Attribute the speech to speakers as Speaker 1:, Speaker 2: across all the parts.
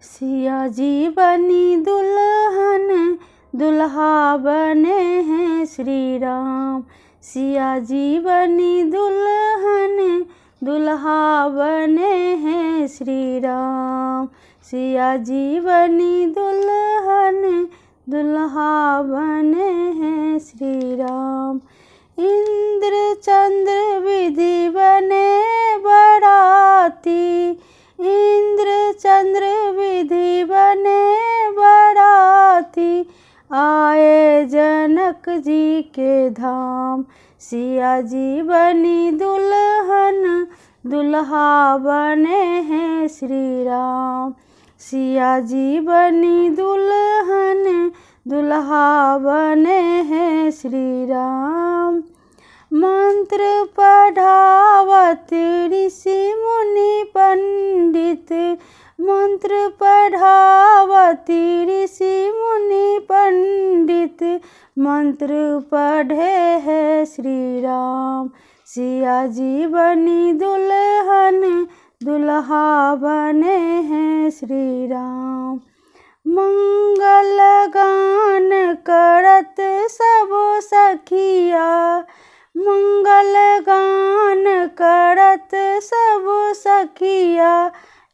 Speaker 1: सिया जी बनी दुल्हन दुल्हा बने हैं श्री राम। सिया जी बनी दुल्हन दुल्हा बने हैं श्री राम। सिया जी बनी दुल्हन दुल्हा बने हैं श्री राम। इंद्र चंद्र विधि बने बराती, इंद्र चंद्र विधि बने बराती, आए जनक जी के धाम। सिया जी बनी दुल्हन दुल्हा बने हैं श्री राम। सिया जी बनी दुल्हन दुल्हा बने हैं श्री राम। मंत्र पढ़ावत ऋषि मुनि पंडित, मंत्र पढ़ावत ऋषि मुनि पंडित, मंत्र पढ़े हैं श्री राम। सिया जी बनी दुल्हन दुल्हा बने हैं श्री राम। मंगल गान करत सब सखिया, मंगल गान करत सब सखिया,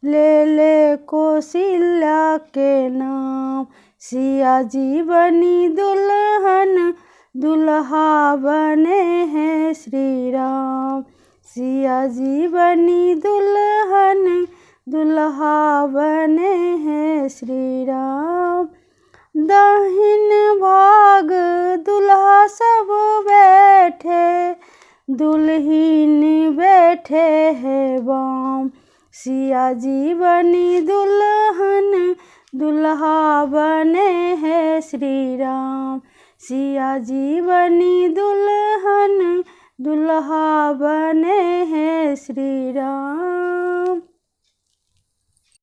Speaker 1: ले ले कौशल्या के नाम। सिया जी बनी दुल्हन दुल्हा बने हैं श्री राम। सिया जी बनी दुल्हन दुल्हा बने हैं श्री राम। दाहिन भाग दुल्हा सब बैठे, दुल्हीन बैठे हैं बाम। सिया जी बनी दुल्हन दुल्हा बने हैं श्री राम। सिया जी बनी दुल्हन दुल्हा बने हैं श्री राम।